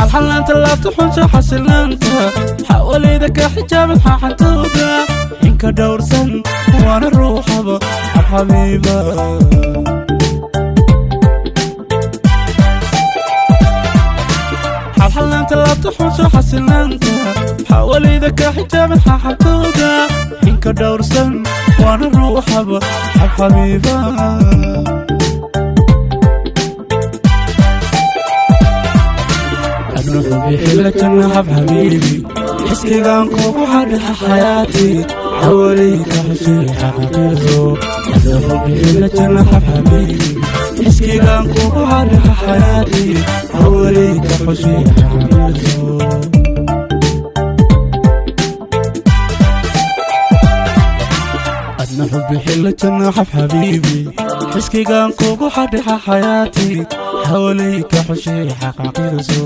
Xalxalaanta laabta xulsha xasilaanta, xawaleyda ka xijaaban xaxantooda, xinka dhowrsan waana ruuxaba xabxabiiba. Xalxalaanta laabta xulsha xasilaanta, xawaleyda ka xijaaban xaxantooda, xinka dhowrsan waana ruuxaba xabxabiiba. Adna xubi xila janna xabxabiibi, xiskigaan kugu xadhixa xayaati, xawaleyka xushay xaqiiqo. Adna xubi xila janna xabxabiibi, xiskigaan kugu xadhixa xayaati, xawaleyka xushay xaqiiqo. Adna xubi xila janna xabxabiibi, xiskigaan kugu xadhixa xayaati, xawaleyka xushay xaqiiqo.